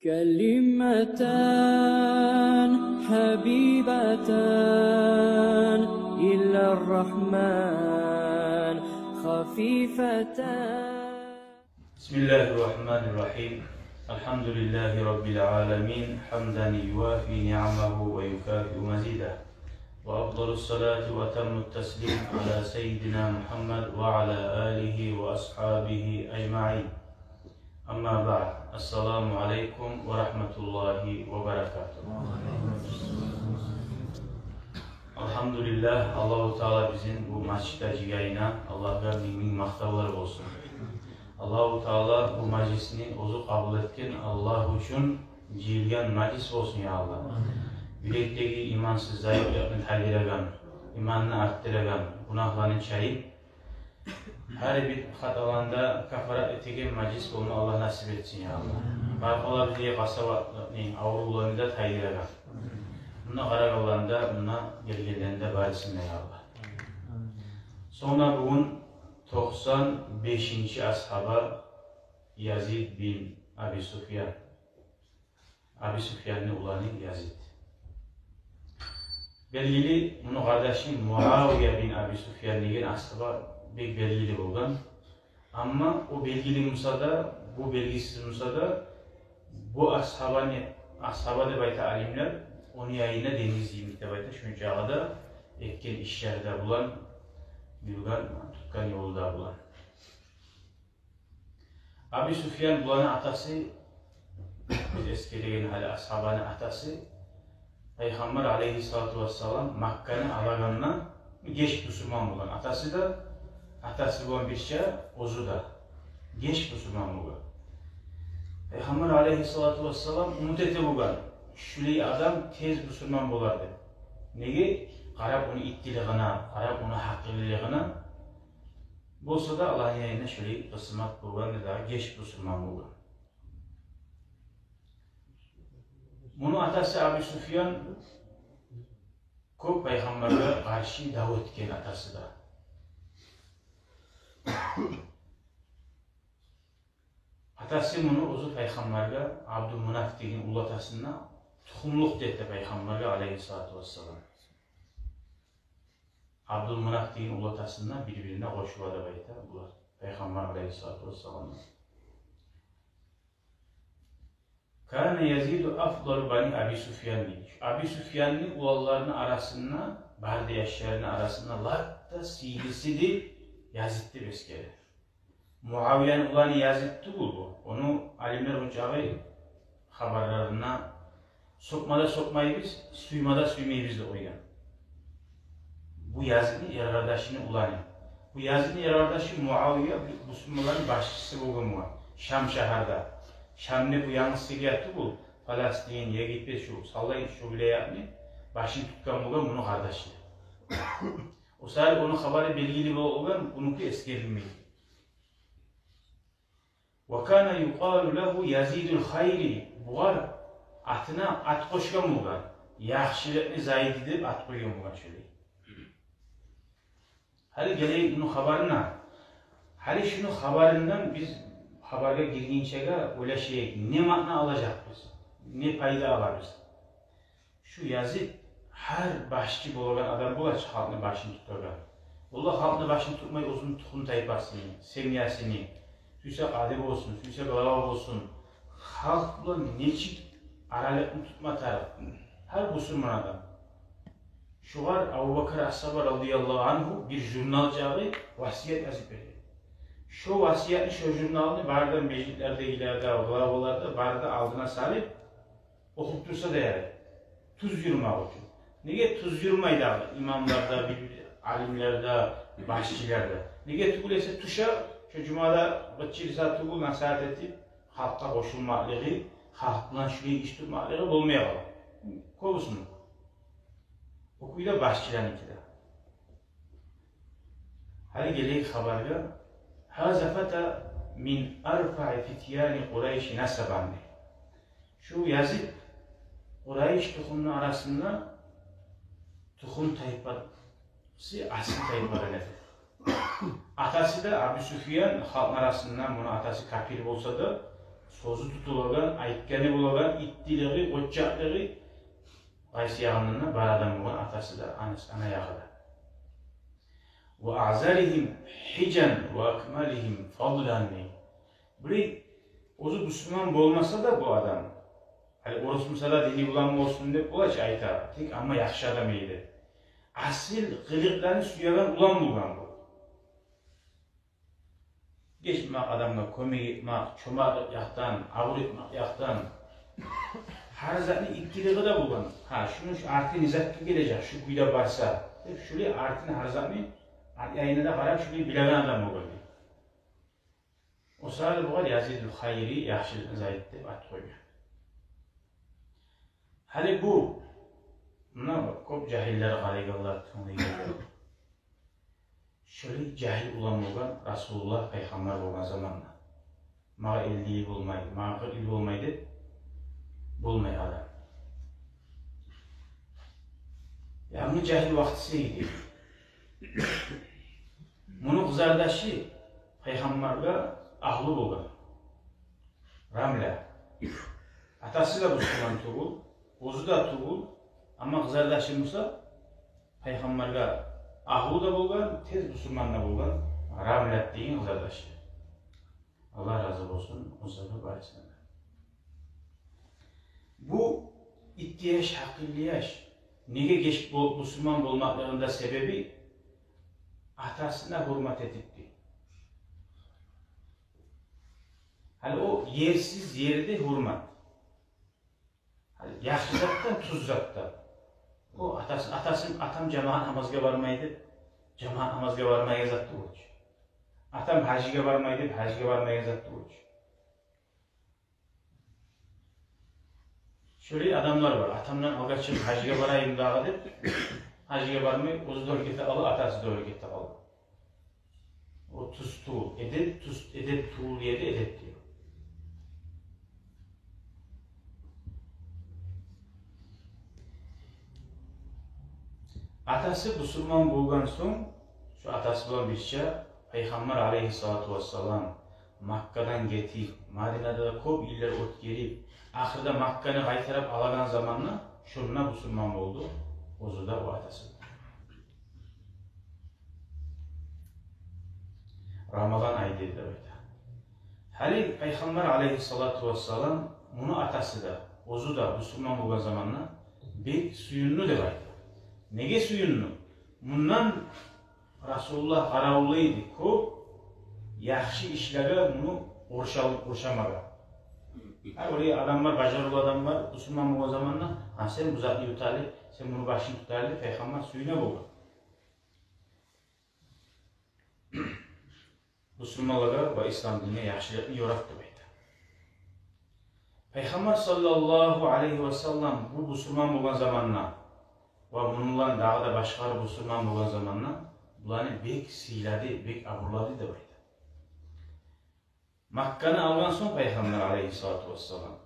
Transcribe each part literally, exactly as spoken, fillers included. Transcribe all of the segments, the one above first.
كلمتان حبيبتان إلى الرحمن خفيفتان. بسم الله الرحمن الرحيم. الحمد لله رب العالمين، حمدا يوافي نعمه ويكافئ مزيده. وأفضل الصلاة وأتم التسليم على سيدنا محمد وعلى آله وأصحابه أجمعين. أما بعد، السلام عليكم ورحمة الله وبركاته. Алгьамдулиллагь, Аллагьу Таала бизин бу межитде жыйгъанына Аллагьгъа минг-минг макътавлар болсун. Аллагьу Таала бу межлисни оьзю къабул этген, Аллагь учун жыйылгъан межлис болсун, я Аллагь. Юрекдеги имансыз зайыплыкъны тайдырагъан, иманны артдырагъан, гюнагьланы чайып, гьар бир хаталаны да кафарат этеген межлис болма Аллагь насип этсин, я Аллагь. Къаркъалабыздагъы къасаватлыкъны, аврувланы да тайдырагъан, мунда къарагъанланы да, мунда гелгенлени де барысын да, я Аллагь. Сонг бугюн токъсан бешинчи асгьаба Язид бин Аби Суфьян. Аби Суфьянны уланы Язид. Белгили, муну къардашы Муавия бин Аби Суфьян деген асгьаба бек белгили болгъан. Амма о белгили буса да, бу белгисиз буса да, бу асгьабаны, асгьаба деп айта алимлер, ону янында денгиз йимик деп айта, шунчагъы да этген ишлери де булан, юрюген, тутгъан ёлу да булан. Аби Суфьян буланы атасы, биз эсгереген гьали асгьабаны атасы, Пайхаммар алейгьиссалату вассалам Макканы алагъанда геч бусурман болгъан. Атасы да, атасы булан бирче оьзю де геч бусурман болгъан. Пайхаммар алейгьиссалату вассалам умут эте болгъан, шулай адам тез бусурман болар деп. Неге? Къарап ону иттилигине, къарап ону гьакъыллылыгъына. Болса да, Аллагьны янында шолай къысмат болгъан, дагъы геч бусурман болгъан. Муну атасы Аби Суфьян кёп пайхаммаргъа къаршы дав этген атасы да. Атасы муну оьзю пайхаммаргъа Абдулмунаф деген уллатасын да тухумлукъ деп эте пайхаммаргъа алейгьиссалату вассалам. Абдулмунаф деген уллатасын да бир-бирине къошула деп айта булар пайхаммар алейгьиссалату вассаламгъа. Кана Язиду афдалу бани Аби Суфьян дейди. Аби Суфьянны уланларыны арасында, бары да яшларыны арасында лап да сыйлысы деп Язид деп эсгере. Муавияны уланы Язид тюгюл бу. Ону алимлер ончакъы хабарларына сёкме де сёкмейбиз, сюйме де сюймейбиз деп къойгъан. Бу Язидни эркъардашыны уланы. Бу Язидни эркъардашы Муавия бу-, бусурманланы башчысы болгъан болгъан Шам шагьарда. Шамны бу янгыз Сирия тюгюл, Палестин, Египет, шу, савлай шу вилаятны башын тутгъан болгъан муну къардашы. О саялы ону хабары белгили болгъан, бунуки эсгерилмей. Ва кана юкъалу лагьу Язидул хайри. Бугъар атына ат къошгъан болгъан. Яхшылыкъны Зайди деп ат къойгъан болгъан шолай. Гьали гелейик муну хабарына. Гьали шуну хабарындан биз хабаргъа гиргинчеге ойлашайыкъ, не маъна алажакъбыз, не пайда алабыз? Шу Язид гьар башчы болагъан адам бола чы халкъны башын тутагъан. Валлагь, халкъны башын тутмай, оьзюню тухум-тайпасын, семьясын, сюйсе къади болсун, сюйсе глава болсун, халкъ булан нечик аралыкъны тутма тарыкъ гьар бусурман адам. Шугъар Абубакар асгьаба радияллагьу ангьу бир журнал чагъы васият язып берген. Шо васиятны, шо журналны бары да межитлердегилер де, главалар да бары да алдына салып, охуп турса да ярай. Тюз юрюмек учун. Неге тюз юрюмей дагъы имамлар да, бир-бир алимлер де, башчылар да? Неге тюгюл эсе тюше, шо жумада къычырса тюгюл, насигьат этип, халкъгъа къошулмакълыгъы, халкъ булан шулай иш тутмакълыгъы болмай къала. Кёбюсюню. О кюйде башчыланыки де. Гьали гелейик хабаргъа. Гьаза фата мин арфаи фитьяни Къурайши насабан. Шу Язид Къурайш тухумну арасында тухум-тайпасы асил тайпадан эди. Атасы да Абу Суфьян, халкъны арасында муну атасы капир болса да, сёзю тутулагъан, айтгъаны болагъан, иттилиги, къоччакълыгъы къайсы ягъындан да бар адам болгъан, атасы да, анасы, ана ягъы да. Ва аъзаригьим гьижан ва акмалигьим фадлан. Бир оьзю бусурман болмаса да бу адам, гьали орус буса да дини булан болсун деп бола чы айта, тек амма яхшы адам эди. Асил къылыкъланы сюеген улан болгъан бу. Гечмек адамгъа кёмек этмек, чомартлыкъ якъдан, абур этмек якъдан. Гьар затны иттилиги де болгъан. Гьа, шуну шу арты не затгъа гележек, шу кюйде барса деп, шулай артын гьар затны, ар-, янына да къарап, шулай билеген адам болгъан. О саялы бугъар Язидул Хайри, яхшылыкъны зайыты деп ат къойгъан. Гьали бу, муна кёп жагьиллер къарайгъанлар, тынглайгъанлар. Шолай жагьил улан болгъан Расулуллагь пайхаммар болгъан заманда. Магъа элли йыл болмай, магъа къыркъ йыл болмай деп болмай адам. Янгы жагьил вакътиси эди. Муну къызардашы пайхаммаргъа агьлю болгъан. Рамла. Атасы да бусурман тюгюл, оьзю де тюгюл, амма къызардашы буса пайхаммаргъа агьлю де болгъан, тез бусурман да болгъан Рамлат деген къызардашы. Аллагь рази болсун онсагъа барысына да. Бу итти яш, гьакъыллы яш неге геч бол-, бусурман болмакълыгъында себеби атасына гьюрмет этипди. Гьали о ерсиз ерде гьюрмет. Гьали яхшы затдан, тюз затдан. О атасы, атасы, атам жамаат намазгъа бармай деп, жамаат намазгъа бармайгъан зат тюгюл чю. Атам гьажгъа бармай деп, гьажгъа бармайгъан зат тюгюл чю. Шолай адамлар бар. Атамдан алгъа чыгъып гьажгъа барайым дагъы деп, гьажгъа бармай, оьзю де оьлюп гете къала, атасы да оьлюп гете къала. О тюз тюгюл. Эдеп тюз, эдеп тюгюл ерде эдеп дей. Атасы бусурман болгъан сонг, шо атасы булан бирче пайхаммар алейгьиссалату вассалам Маккадан гетип, Мадинада да кёп йыллар оьтгерип, ахырда Макканы къайтарып алагъан заманда, шонда бусурман болду оьзю де, о атасы да. Рамазан ай деп айта. Гьали пайхаммар алейгьиссалату вассалам, муну атасы да, оьзю де бусурман болгъан заманда бек сююндю деп айта. Неге сююндю? Мундан Расулуллагь къаравуллай эди кёп яхшы ишлеге муну къуршал-, къуршамагъа. Гьа, олай адамлар, бажарывлу адамлар, бусурман болгъан заманда, гьа, сен бу затны юта гьали, сен муну башын тута гьали, пайхаммар сююне болгъан. Бусурманлагъа ва ислам динине яхшылыкъны ёрат деп айта. Пайхаммар саллаллагьу алайгьи васаллам бу бусурман болгъан заманда ва муну булан дагъы да башгъалар бусурман болгъан заманда буланы бек сыйлады, бек абурлады деп айта. Макканы алгъан сонг пайхаммар алайгьиссалату вассалам,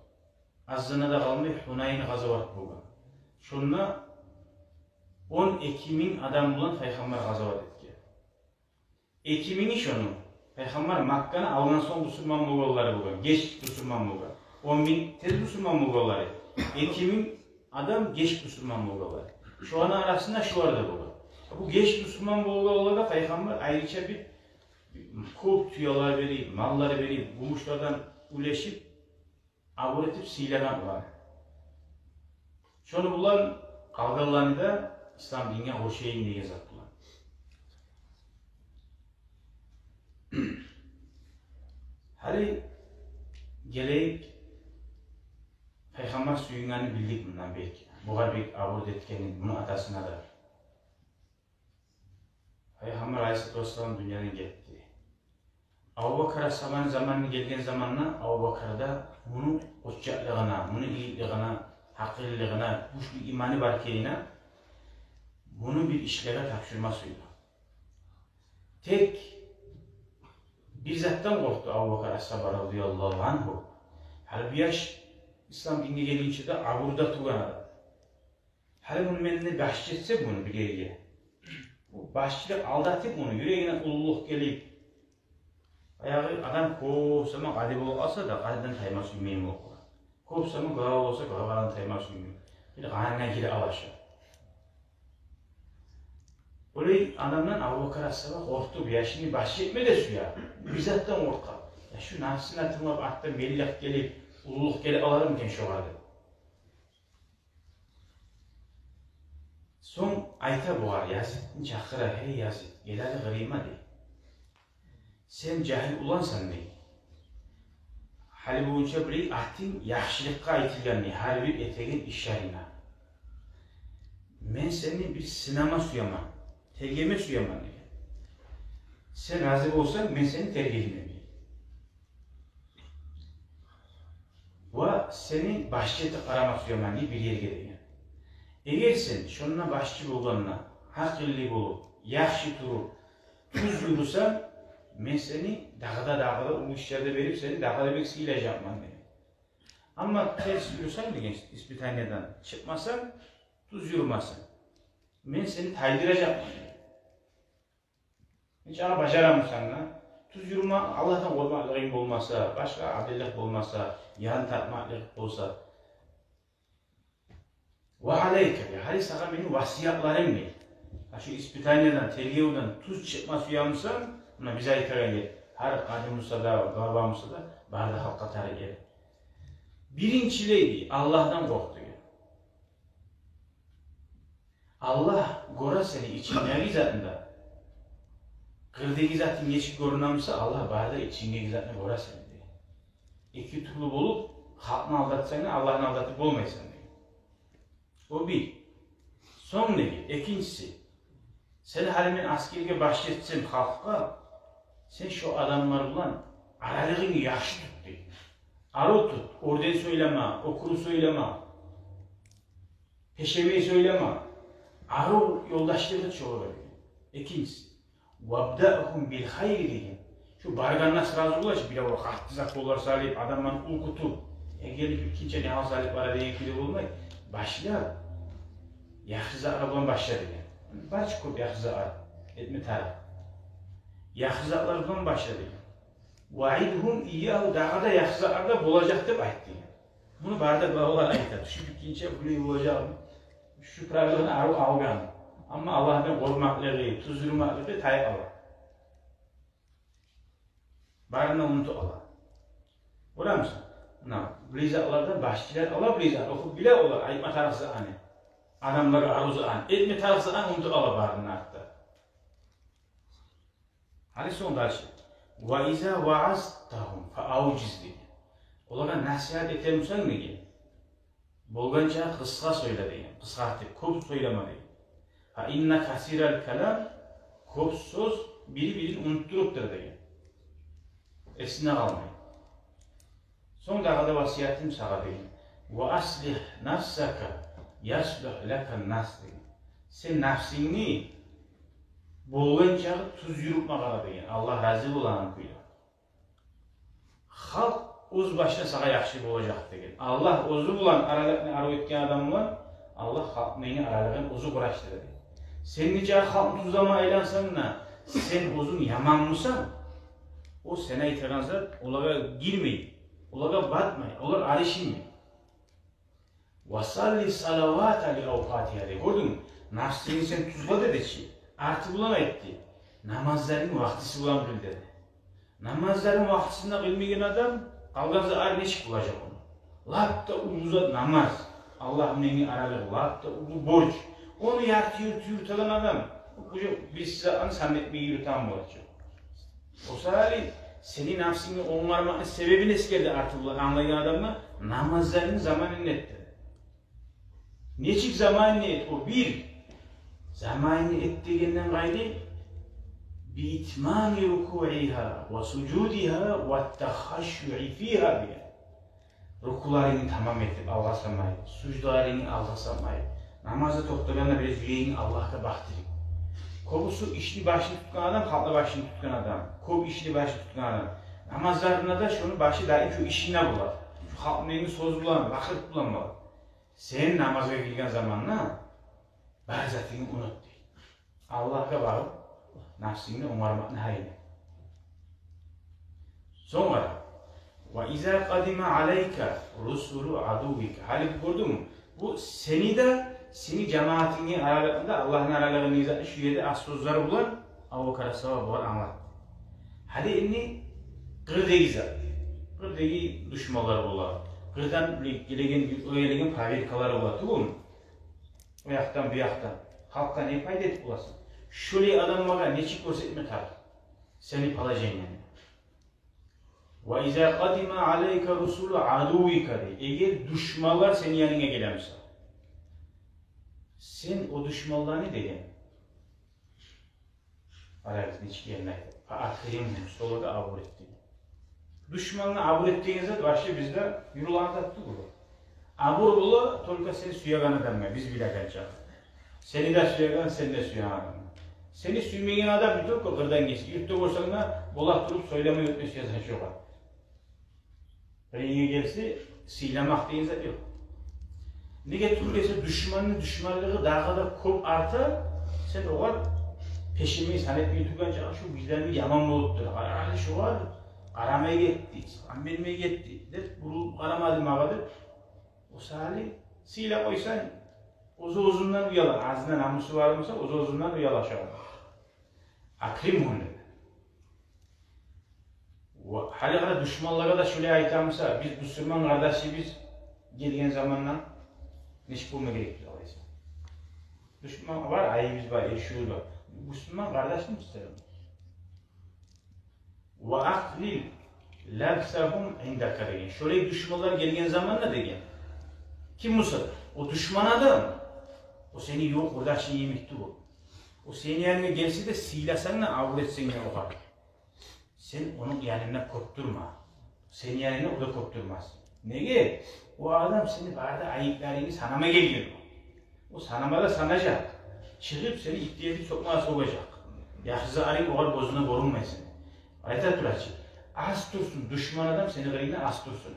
аз заманда къалмай Гьунайн къазават болгъан. Шонда он эки минг адам булан пайхаммар къазават этген. Эки минги шону, пайхаммар Макканы алгъан сонг бусурман болгъанлары болгъан, геч бусурман болгъан. Он минг тез бусурман болгъанлары, эки минг адам геч бусурман болгъанлары. Шоланы арасында шулар да болгъан. Бу геч бусурман болгъанлагъа пайхаммар айрыча бир кёп тюелер берип, маллар берип, гюмюшлерден уьлешип, абур этип сыйлагъан булар. Шону булан къалгъанланы да ислам динге къошайым деген зат булан. Гьали гелейик, пайхаммар сююнгенни билдик мундан бек. Бугъар бек абур этгени, муну атасына да. Пайхаммар алайгьиссалату вассалам дюньядан гетди. Абубакар асгьабаны заманы гелген заманда Абубакар да муну къоччакълыгъына, муну игитлигине, гьакъыллылыгъына, гючлю иманы бар экенине, муну бир ишлеге тапшурма сюйдю. Тек бир затдан къоркъду Абубакар асгьаба радияллагьу ангьу. Гьали бу яш ислам динге гелгинче де абурда тургъан адам. Гьали муну мен де башчы этсем муну бир ерге, бу башчылыкъ алдатып муну, юрегине уллулукъ гелип, Баягъы адам кёп заман къади болуп къалса да, къадидан тайма сюймейген болуп къала. Кёп заман глава болса, главадан тайма сюймейген. Бир къанына гирип алыша. Олай адамдан Абубакар асгьаба къоркъду, яшны баш этме де сюе. Бир затдан къоркъа. Я шу напсына тынглап, артдан беллик гелип, уллулукъ гелип къалармы экен шогъар деп. Сонг айта бугъар, Язитни чакъыра: «Гьей, Язит, гел гьали къырыйыма», — дей. «Сен жагьил улансан, — дей. — Гьали болгъунча билей, атынг яхшылыкъгъа айтылгъан, — дей, — гьар бир этеген ишлеринге. Мен сени бир сынама сюемен, тергеме сюемен, — деген. — Сен рази болсанг, мен сени тергеймен, — дей. — Ва сени башчы этип къарама сюемен, — дей, — бир ерге, — деген. — Эгер сен шонда башчы болгъанда гьакъыллы болуп, яхшы туруп, тюз юрюсенг, мен сени дагъы да, дагъы да уллу ишлер де берип, сени дагъы да бек сыйлажакъман, — деген. — Амма терс юрюсенг, — деген, — испытаниеден чыкъмасанг, тюз юрюмесенг, мен сени тайдыражакъман, — деген. — Гьеч аны бажарамысан да, тюз юрюме, Аллагьдан къоркъмакълыгъынг болмаса, башгъа адиллик болмаса, ян тартмакълыкъ болса. Ва алейка, — дей, — гьали сагъа мени васиятларым, — дей. — Гьа шу испытаниеден, тергевден тюз чыкъма сюемисен, муна биз айтагъан ер, гьар къади буса да, глава буса да, бары да халкъгъа тарыкъ ер. Биринчилей, — дей, — Аллагьдан къоркъ, — деген. — Аллагь гёре сени ичингдеги затны да. Къырдагъы затынг нечик гёрюне буса, Аллагь бары да ичингдеги затны гёре сени, — дей. — Эки тюрлю болуп, халкъны алдатсанг да, Аллагьны алдатып болмайсан, — деген. — О бир. Сонг, — деген, — экинчиси, сени гьали мен асгерге башчы этсем халкъгъа, сен шо адамлар булан аралыгъынгны яхшы тут, — дей. — Арив тут, оьрден сёйлеме, оькюрюп сёйлеме, пешемей сёйлеме, арив ёлдашлыкъ эт шолагъа, — деген. — Экинчиси, вабдаъгьум бил хайри, — деген. — Шу баргъанда сразу болачы, бирев къатты законлар салып, адамланы уьйкютюп, э, гелип экинчи не гьал салып бара деген кюйде болмай. Башла, яхшы затлар булан башла, — деген. — Бар чы кёп яхшы затлар этме тарыкъ. Яхшы затлар булан башла, — деген. — Ваидгьум ийягьу, дагъы да яхшы затлар да болажакъ деп айт, — деген. — Муну бары да главалар айта. Шу битгинче булай болажагъын, шу правиланы арив алгъан. Амма Аллагьдан къоркъмакълыгъы, тюз юрюмеклиги тайып къала. Барын да унутуп къала. Гёремисен? Муна булай затлардан башчылар ала, булай зат охуп биле олар, айтма тарыкъ затны, адамлагъа арив затны, этме тарыкъ затны унутуп къала барын артда. Гьали сонг дальше. Ва иза ваазтагьум фаавжиз, — деген. — Олагъа насигьат этемисен, — деген, — болгъанча къысгъа сёйле, — деген, — къысгъартып, кёп сёйлеме, — деген. — Фа инна касирал калам, кёп сёз бири-бирин унутдуруп тура, — деген. — Эсинде къалмай. Сонг дагъы да васиятым сагъа, — деген. — Ва аслигь нафсака яслугь лакан нас, — деген. — Сен напсынгны болгъанча тюз юрютме къара, — деген. — Аллагь рази болагъан кюйде. Халкъ оьз башына сагъа яхшы болажакъ, — деген. — Аллагь оьзю булан аралыкъны арив этген адам булан Аллагь халкъны аралыгъын оьзю къурашдыра, — деген. — Сен нечакъы халкъны тюзлеме айлансанг да, сен оьзюнг яманмысан, о сен айтагъан зат олагъа гирмей, олагъа батмай, олар аришинмей. Ва салли салавата ли авкъатигьа, — дей. — Гёрдюнгмю? Напсынгны сен тюзле, — деди чи. — Арты булан айтды. Намазларынгны вакътиси булан къыл, — деди. — Намазларын вакътисинде къылмайгъан адам, къалгъан затлар нечик болажакъ ону? Лап да уллу зат намаз, Аллагь булангъы аралыкъ, лап да уллу борч. Ону ярты-юрту юрютеген адам уже бир затланы сан этмей юрютеген болажакъ. О саялы сени напсынгны онгармакъны себебин эсгерди арты булан англайгъан адамгъа: намазларынгны заманында эт, деди. Нечик заманында эт? О бир. Заманында эт дегенден къайры, би итмами рукуигьа ва сужудигьа ва тахашшуи фигьа, деген. Рукуларынгны тамам этип, алгъасамай, суждаларынгны алгъасамай, намазда токътагъанда бираз юрегингни Аллагьгъа бакъдырып. Кёбюсю ишни башын тутгъан адам, халкъны башын тутгъан адам. Кёп ишни башын тутгъан адам. Намазларында да шону башы даим шо ишинде бола. Шо халкъны сёз булан, лакъыр булан бола. Сен намазгъа гирген заманда бар затынгны унут, дей. Аллагьгъа багъып, напсынгны онгармакъны гьайын. Сонг къара. «Ва иза къадима алайка русулу адуввика». Гьали гёрдюнгмю? Бу сени де, сени жамаатынгны аралыгъында, Аллагьны аралыгъында зат, шу ерде аз сёзлер булан Абубакар асгьаба булар англатды. Гьали энни къырдагъы зат. Къырдагъы душманлар булар. Къырдан биле гелеген, гелеген проверкалар булар тюгюлмю? О якъдан, бу якъдан. Халкъгъа не пайда этип боласан? Шолай адамлагъа нечик гёрсетме тарыкъ сени положениенг? «Ва иза къадима алайка русулу адуввика», дей. Эгер душманлар сени янынга геле буса, сен о душманланы деген, арагъыз нечик ерин айтып, «фа акримгьум», шолагъа абур эт деген. Душмангъа абур эт деген зат вообще бизде юрюлеген зат тюгюл. Абур бола только сен сюеген адамгъа, биз билегенче. Сени де сюеген, сен де сюеген адамгъа. Сени сюймеген адам не только къырдан гелсе, юртда болсанг да, бола туруп сёйлемей оьтме сюесен шогъар. Биревге гелсе, сыйламакъ деген зат ёкъ. Неге тюгюл эсе, душманны душманлыгъы дагъы да кёп арта, сен огъар пешемей, сан этмей тургъанча, шу бизлени яман болуп тура. Къара, гьали шогъар къарамай гетди, салам бермей гетди деп, бурулуп къарамады магъа деп, о саялы сыйлап къойсанг, оьз-оьзюнден уяла, азына намусу бар буса, оьз-оьзюнден уяла шогъар. Акримгьум деди. Ва гьали къара, душманлагъа да шолай айта буса, биз бусурман къардашыбыз гелген заманда нечик болма герек биз, алайса? Душман бар, айыбыбыз бар, эришивюбюз бар. Бусурман къардашыбыз сен. «Ва акълил лабсагьум индака», деген. Шолай душманлар гелген заманда деген. Ким буса, о душман адам, о сени ювукъ къурдашынг йимик тюгюл. О сени янынга гелсе де, сыйласанг да, абур этсенг де огъар, сен ону янында кёп турма. Сени янында о да кёп турмас. Неге? О адам сени бары да айыпларынгны санама гелген. О санама да санажакъ. Чыгъып сени итти этип сокъмагъа сокъажакъ. Яхшы затларынг огъар гёзюне гёрюнмесин. Айта тура чы, аз турсун, душман адам сени къырыйынгда аз турсун.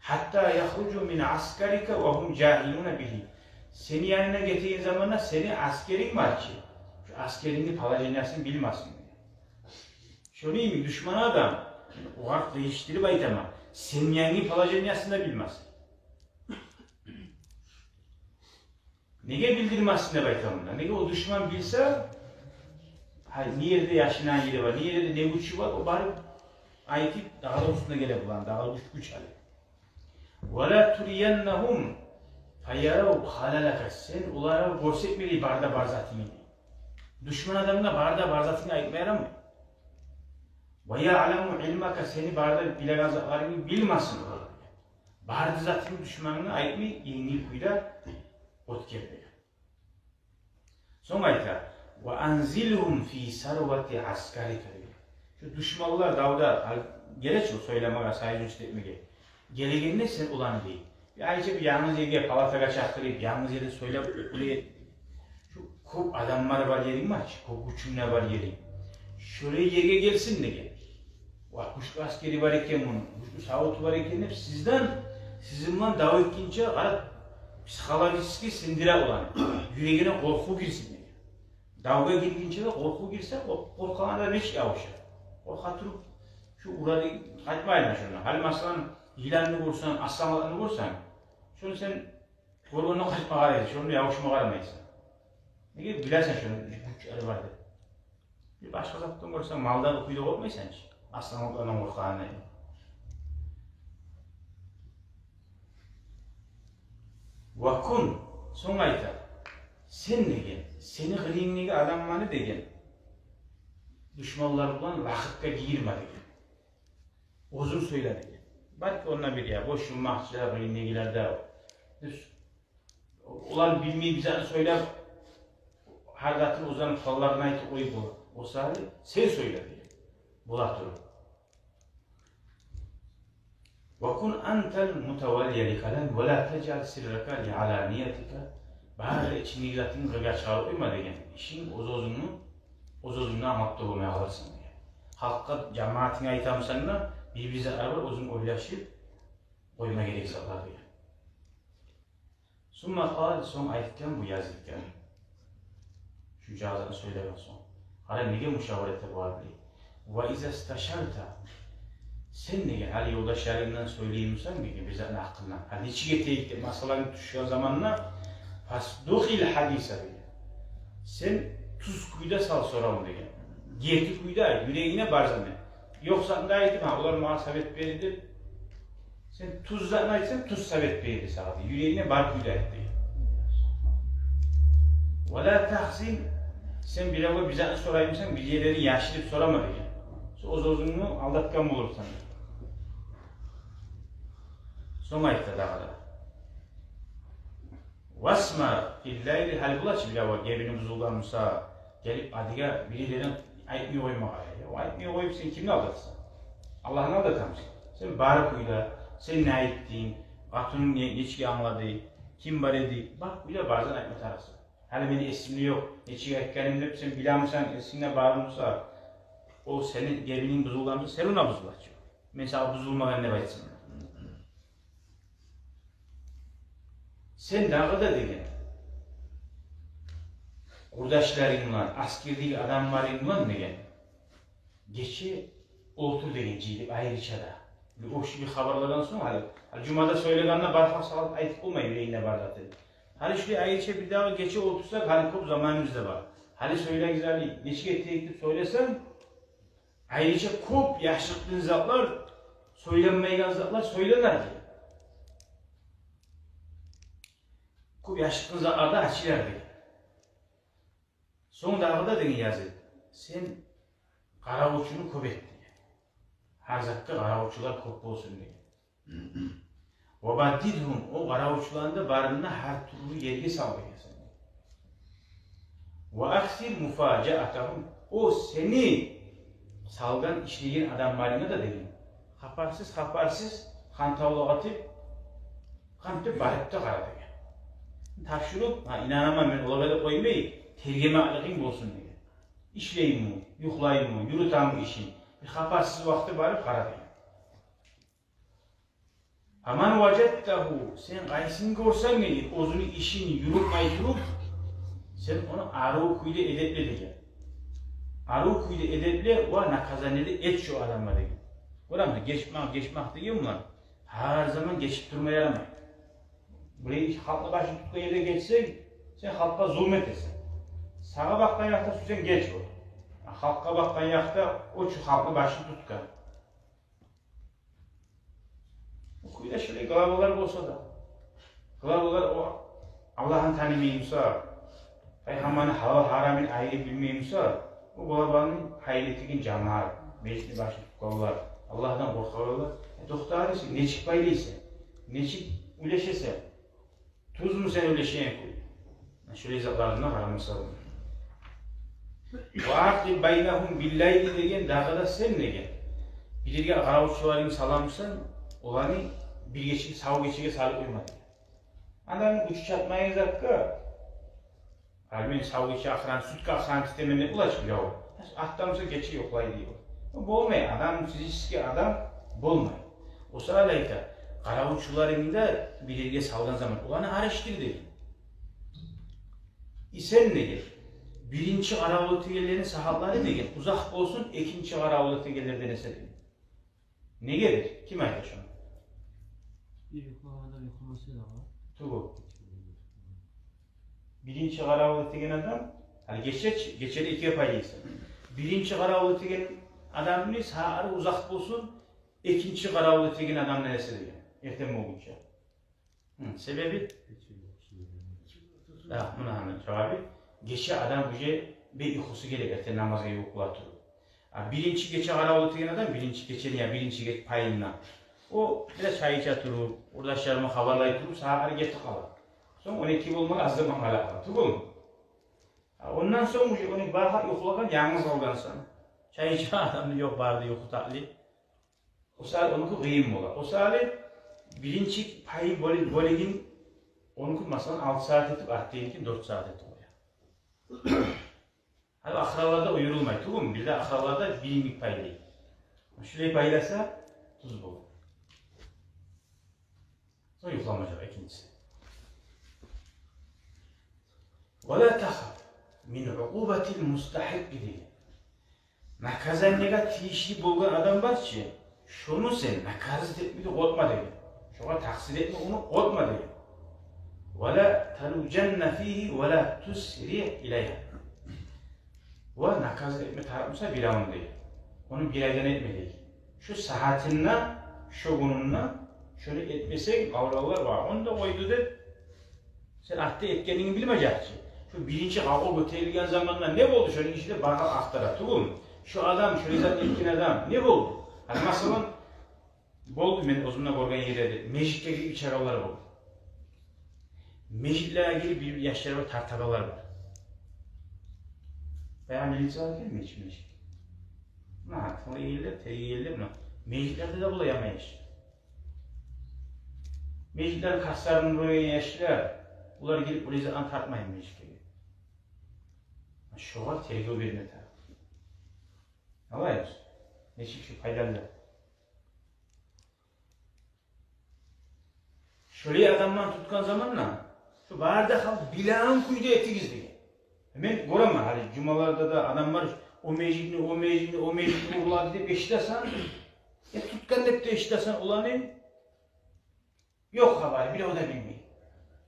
«Гьатта яхружу мин аскарика ва гьум жагьилуна бигьи». Сени янынга гетеген заманда сени аскеринг бар чы, шу аскерингни положениясын билмесин. Шону йимик душман адам, огъар къыйышдырып айтаман, сени янгы положениясын да билмес. Неге билдирмесин деп айтаман мунда? Неге, о душман билсе, гьай, не ерде яшынагъан ери бар, не ерде не гючю бар, о барып айтып, дагъы да уьстюне геле булан, дагъы да гюч, гюч алып. «Ва ла турияннагьум фаярав халалака». Сен олагъа гёрсетмелей бары да бар затынгны. Душман адамгъа бары да бар затынгны айтма ярамай. «Ва яъламу илмака», сени бары да билеген затларынгны билмесин олар. Бары да затынгны душмангъа айтмай, енгил кюйде оьтгер деген. Сонг айта: «Ва анзилгьум фи сарвати аскарика», деген. Шу душманлар давда гьал геле чи о сёйлемеге, союзничать этмеге. Гелегенде сен оланы, дей, бир айча бир янгыз ерге, палатагъа чакъырып, янгыз ерде сёйлеп, булай шу кёп адамлар бар еринг бар чы, кёп гючюнг де бар еринг. Шолай ерге гелсин деген. Ва гючлю аскери бар экен муну, гючлю савуту бар экен деп, сизден, сизин булан дав этгинче къарап, психологически синдире оланы. Юрегине къоркъув гирсин деген. Давгъа гиргинче де къоркъув гирсе, къор-, къоркъагъан адам нечик ябуша? Къоркъа туруп, шу урады, къайтмайлы шондан. Гьали, масала, йыланны гёрсенг, асланлыкъны гёрсенг, шону сен гёргенде къачма къарайсан, шондан ябушма къарамайсан. Неге, билесен шону гючлери бар деп. Бир башгъа затдан гёрсенг, малдан кюйде къоркъмайсан чы, асланлыкъдан къоркъагъанда. «Ва кун», сонг айта, сен деген, сени къырыйынгдагъы адамланы деген, душманлар булан лакъыргъа гийирме деген. Оьзюнг сёйле деген. Балики, онда бир я бош юммакъча къырыйынгдагъылар да, олар билмей бир затны сёйлеп, гьар затын оьзлени халларын айтып къоюп бола. О саялы сен сёйле деген. Бола туруп. «Ва кун антал мутаваллия ли калам ва ла тажъал сиррака ли аланиятика». Бары ичингдеги затынгны къыргъа чыгъарып къойма деген. Ишинг оьз-оьзюнгню, оьз-оьзюнгню англап да болмай къаларсан деген. Халкъгъа, жамаатынга айтамысан да, бир-бир затлар бар, оьзюнг ойлашып къойма герек затлар деген. «Сумма къал», сонг айтгъан бу Язидге, шунча затны сёйлеген сонг, къара, неге мушавара эте бугъар, билей. «Ва иза сташарта», Сен деген, гьали ёлдашларынгдан сёйлеймисен деген бир затны гьакъындан, гьали нечик этейик деп масъаланг тюшген заманда, фасдукъил гьадиса деген. Сен тюз кюйде сал сорав деген. Герти кюйде, юрегинге бар затны. Ёкъ затны да айтып, гьа, олар магъа совет берди деп, сен тюз затны айтсанг, тюз совет берди сагъа дей. Юрегинге бар кюйде айт деген. Ва ла тахзин, сен биревге бир затны сораймысан, бир ерлерин яшырып сорама деген. Сен оьз-оьзюнгню алдатгъан болурсан. Сонг айта дагъы да. Васма фил лайли, гьали бола чы биревге гебини бузулгъан буса, гелип адиге бир ерлерин айтмай къоймагъа. Я, о айтмай къоюп сен кимни алдатасан? Аллагьны алдатамысан? Сен бар кюйде, сен не айтдынг, къатынынг не, нечик англады, ким бар эди, бар кюйде бар затны айтма тарыкъсан. Гьали мени эсимде ёкъ, нечик айтгъаным деп сен билемисен, эсингде бармы буса, о сени гебининг бузулгъан буса, сени де бузула чы. Мен сагъа бузулмагъан деп айтсам. Сен дагъы да деген, къурдашларынг булан, аскердеги адамларынг булан деген, гече олтур деген, жыйылып айрыча да. Бир оьшюп бир хабарлагъан сонг, гьали, гьали жумада сёйлегенде бар халкъ салып айтып болмай, юрегинде бар затын. Гьали шулай айрыча бир дагъы гече олтурсакъ, гьали кёп заманыбыз да бар. Гьали сёйлегиз гьали, нечик этейик деп сёйлесенг, айрыча кёп яшыртгъын затлар, сёйленмейген затлар сёйленер деген. Кёп яшыртгъын затлар да ачылар деген. Сонг дагъы да деген Язид, сен къаравулчуну кёп эт деген. Гьар затгъа къаравулчулар кёп болсун деген. Ва баддидгьум, о къаравулчуланы да барын да гьар тюрлю ерге сал деген сен. Ва аксир муфажаатагьум, о сени салгъан, ишлеген адамларынга да деген, хабарсыз, хабарсыз, хантавлукъ этип, къантип барып да къара деген. Тапшуруп, гьа, инанаман мен олагъа деп къоймай, тергемеклигинг болсун деген. Ишлейми, юхлаймы, юрютеми ишин, бир хабарсыз вакъти барып къара деген. Фаман важадтагьу, сен къайсын гёрсенг эди, оьзюню ишин юрютмей туруп, сен ону арив кюйде эдепле деген. Арив кюйде эдепле ва наказание де эт шо адамгъа деген. Гёремисен, гечмек, гечмек деген булан гьар заман гечип турма ярамай. Булай халкъны башын тутгъан ерде гечсенг, сен халкъгъа зулму этесен. Сагъа бакъгъан якъда сюйсенг геч ол. А халкъгъа бакъгъан якъда о чу халкъны башын тутгъан. О кюйде шолай главалар болса да, главалар о Аллагьны танымай буса, пайхаммарны гьалал-гьарамын айырып билмей буса, о главаны гьайын этеген жамаат, межитни башын тутгъанлар, Аллагьдан къоркъагъанлар, э, токъта, сен нечик пайлайсан, нечик уьлешесен? Тюзмю сен уьлешеген кюй? Шолай затларына къарамаса болмай. Ва акъил байнагьум биллайли деген, дагъы да сен деген, бир ерге къаравулчуларынгны саламысан, оланы бир гече, сав гечеге салып къойма деген. Адамны гючю чатмайгъан затгъа, гьали мен сав гече охрана, сутка охрана этемен деп бола чы бирев. Атта буса гече юхлай дей. О болмай, адам, физический адам болмай. О саялы айта, къаравулчуларынгны да бир ерге салгъан заман, оланы алышдыр деген. И сен деген, биринчи къаравул этегенлерини сагьатлары деген узакъ болсун экинчи къаравул этегенлерден эсе деген. Неге дей? Ким айта шону? Бир юхлагъан адам юхламаса да бола. Тюгюл. Биринчи къаравул этеген адам, гьали гече чи, гечени экиге пайлайсан. Биринчи къаравул этеген адамны сагьатлары узакъ болсун экинчи къаравул этеген адамдан эсе деген. Эртен болгъунча. Гьы, себеби? Да, муна гьана жавабы. Гече адам уже бек юхусу геле, эртен намазгъа ювукъ бола туруп. А биринчи гече къаравул этеген адам, биринчи гечени, я биринчи гече пайында, о бираз чай иче туруп, къурдашларына хабарлай туруп, сагьатлары гетип къала. Сонг он эки болмагъа аз заман къала къала, тюгюлмю? А ондан сонг уже он эки бары да юхлагъан, янгыз къалгъансан. Чай иче адам ёкъ, бары да юху татли. О саялы онуки къыйын бола. О саялы биринчи пайы бёле-, бёлегин онуки, масала, алты сагьат этип, артдагъыникин дёрт сагьат этип къоя. Гьали охраналарда о юрюлмей, тюгюлмю? Бир де охраналарда бир йимик пайлай. Шулай пайласа, тюз бола. Сонг юхламажакъ экинчиси. Ва ла тахаф мин укъубатил мустахикъи деген. Наказаниеге тийишли болгъан адам бар чы, Шону сен наказать этмеге къоркъма деген. Шогъар такъсир этме ону къоркъма деген. «Ва ла талужанна фигьи ва ла тусриъ илайгьа». Ва наказать этме тарыкъ буса биревню деген, ону биревден этме деген. Шо сагьатында, шо гюнюнде шону этмесенг, авралар бар, ону да къойду деп, сен артда этгенингни билмежек чи. Шо биринчи къавгъа гётерилген заманда не болду, шону ичинде бары ахтара тюгюлмю? Шо адам, шо зат этген адам не болду? Гьали, масала, болду, мен оьзюм де гёрген ерлерде межитге гирип ичегенлер болду. Межитлеге гирип бир-бир яшлар бар, тартагъанлар бар. Баягъы милициягъа гелмей чи межитге. Муна, тынглагъан ерлер, тергеген ерлер, муна. Межитлерде де бола яман яш. Межитлени къасларын урагъан яшлар, олар гирип олай затны тартмаймы межитге? Шогъар тергев берме тарыкъ. Алай, нечик шо пайдалы? Шолай адамланы тутгъан заманда, шо бары да халкъ билеген кюйде этигиз деген. Мен гёремен, гьали жумаларда да адамлар о межитни, о межитни, о межитни урлады деп эшитесен, э, тутгъан деп де эшитесен оланы. Ёкъ хабары, бирев де билмей.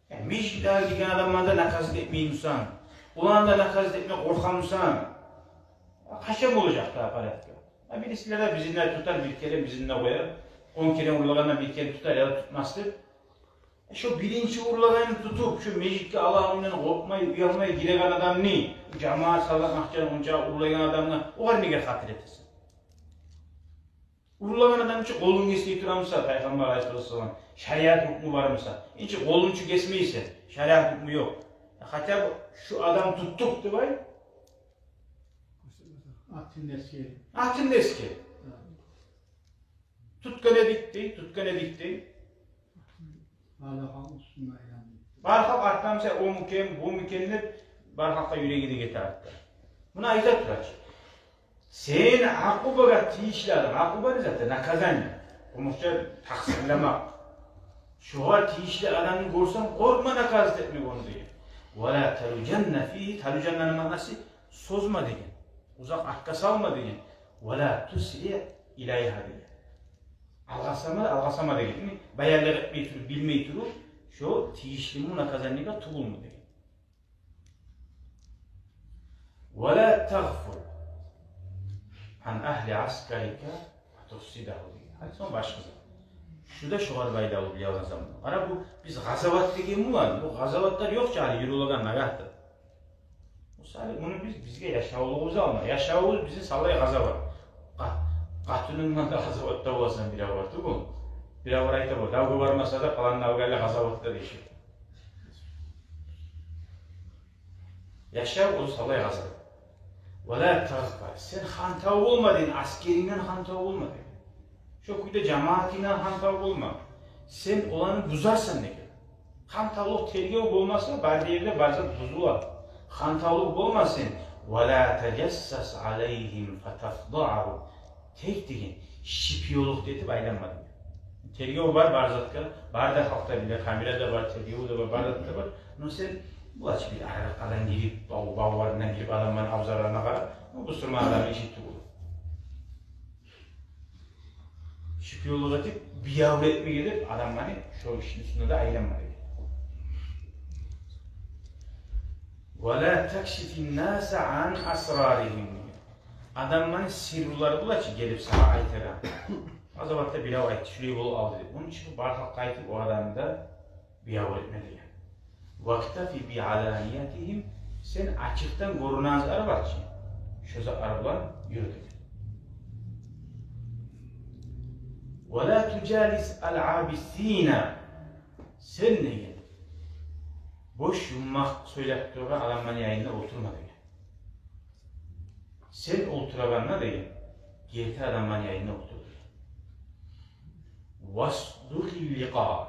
Э, межитлеге гирген адамланы да наказать этмеймисен, оланы да наказать этме къоркъамысан? Къачан болажакъ дагъы порядка? А бирисилер де бизин де тутар, бир керен бизин де къояр. Он керен урлагъанда бир керен тутар яда тутмас деп. Э, шо биринчи урлагъанны тутуп, шо межитге Аллагьындан къоркъмай, уялмай гиреген адамны, жамаат салгъан акъчаны онча урлагъан адамны, огъар неге хатир этесен? Урлагъан адам чы къолун гесмей турамыса, Пайхаммар алайгьиссалату вассалам, шариат гьукму бармыса, инчи къолун чы гесмейсе, шариат гьукму ёкъ. Хотя бы шу адам тутдукъ деп ай. Атын эсге. Атын эсге. Тутгъан эдик дей, тутгъан эдик дей. Бары халкъ артдан буса, о мукен, бу мукен деп, бары халкъгъа юреги де гете артда. Муна айта тура чы. Сен акъубагъа тийишли адам, акъуба не зат? Наказание. Къумукъча такъсырламакъ. Шогъар тийишли адамны гёрсенг, къоркъма наказать этмеге ону деген. «Ва ла талужанна фигьи», талужаннаны маънасы созма деген. Узакъ артгъа салма деген. «Ва ла тусриъ илайгьа» деген. Алгъасама, алгъасама деген. Яни баянлыкъ этмей туруп, билмей туруп, шо тийишлими наказаниеге тюгюлмю деген. «Ва ла тагъфул ан агьли аскарика фатуфсидагьу» деген. Гьали сонг башгъа зат. Шу да шогъар байлавлу бир язгъан заман. Къара, бу биз къазават деген булан, бу къазаватлар ёкъ чы гьали юрюлеген нагагьда. Мисали, муну биз, бизге яшавлугъубуз алма. Яшавубуз бизин савлай къазават. Къа-, къатынынг булан да къазаватда боласан, бирев бар тюгюл. Бирев бар айта, бу давгъа бармаса да, палан давгъа эле къазаватда дей чи. Яшав оьзю савлай къазават. «Ва ла тагъфул». Сен хантав болма деген, аскерингден хантав болма деген. Шо кюйде жамаатынгдан хантав болма. Сен оланы бузарсан деген. Хантавлукъ, тергев болмаса, бары да ерде бары зат бузула. Хантавлукъ болма сен. «Ва ла тажассас алайгьим фатафдагьагьум». Тек деген, шпионлукъ этип айланма деген. Тергев бар бары затгъа, бары да халкъ да биле, камера да бар, тергев де бар, бары зат да бар. Но сен булай чы бир аракъдан гирип, бав-, бавларындан гирип, адамланы абзарларына къарап, бу бусурман адамны иши тюгюл. Шпионлукъ этип, биябур этмеге деп адамланы шо ишни уьстюнде де айланма деген. «Ва ла такшифин наса ан асраригьим». Адамланы сырлары булай чы гелип сагъа айтагъан. Къазаватда бирев айтды, шулай болуп къалды деп. Ону учун бары халкъгъа айтып, о адамны да биябур этме деген. «Вактафи би аланиятигьим», сен ачыкъдан гёрюнеген затлар бар чы, шо затлар булан юрю деген. «Ва ла тужалис ал-абисина», сен деген, бош юммакъ сёйлеп турагъан адамланы янында олтурма деген. Сен олтурагъанда деген, герти адамланы янында олтур деген. «Васдукъил ликъа».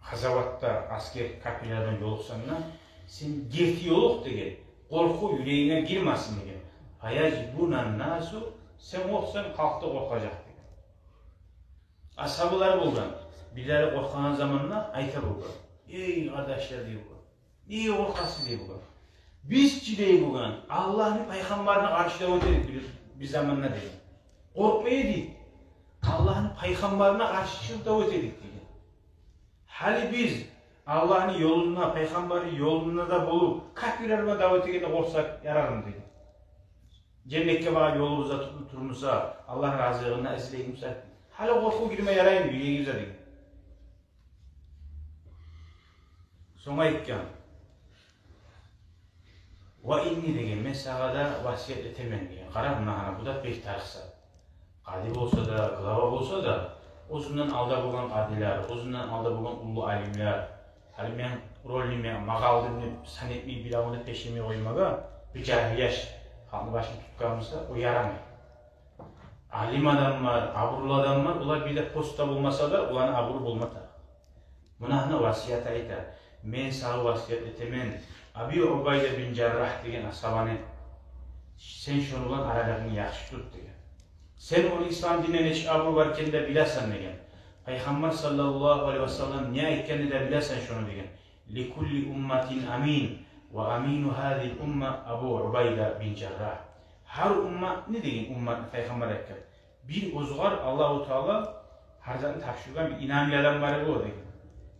Къазаватда, аскер, капирлер булан ёлукъсанг да, сен герти ёлукъ деген, къоркъув юрегинге гирмесин деген. «Фаяжибунан насу», сен къоркъсанг, халкъ да къоркъажакъ деген. Асгьабалар болгъан, бирлери къоркъагъан заманда айта болгъан: «Эй, къардашлар, – дей болгъан, – неге къоркъасыз?» – дей болгъан. «Биз чи, – дей болгъан, – Аллагьны пайхаммарына къаршы дав эте эдик бир, бир заманда, – дей. – Къоркъмай эдик. Аллагьны пайхаммарына къаршы чыгъып дав этедик деген. Гьали биз Аллагьны ёлунда, пайхаммарны ёлунда да болуп, капирлер булан дав этегенде къоркъсакъ ярармы деген. Женнетге барып ёлубузда тутулуп турмуса, Аллагьны разилигин излеймиса, гьали къоркъув гирме яраймы юрегибизге деген. Сонг айтгъан: «Ва инни», — деген, — «мен сагъа да васият этемен», — деген. Къара, муна гьана, бу да бек тарыкъ зат. Къади болса да, глава болса да, оьзюнден алда болгъан къадилер, оьзюнден алда болгъан уллу алимлер, гьали мен рольный, мен магъа къалды деп сан этмей, бир авунда пешеме къоймагъа, бир жагьил яш халкъны башын тутгъан буса, о ярамай. Алим адамлар, абурлу адамлар, олар бир де постда болмаса да, оланы абуру болма тарыкъ. Муна гьана васият айта: «Мен сагъа васият этемен, Аби Убайда бин Жаррагь деген асгьабаны, сен шону булан аралыгъынгны яхшы тут», — деген. «Сен ону ислам динине нечик абуру бар экенни де билесен», — деген. «Пайхаммар саллаллагьу алайгьи ва саллам не айтгъанны да билесен шону», — деген. «Ликулли умматин амин, ва амину гьазигьил умма Абу Убайда бин Жаррагь». Гьар умматны деген, умматны пайхаммар айтгъан, бир оьзюгер Аллагьу Таала гьар затны тапшургъан бир инамлы адам бар бола деген.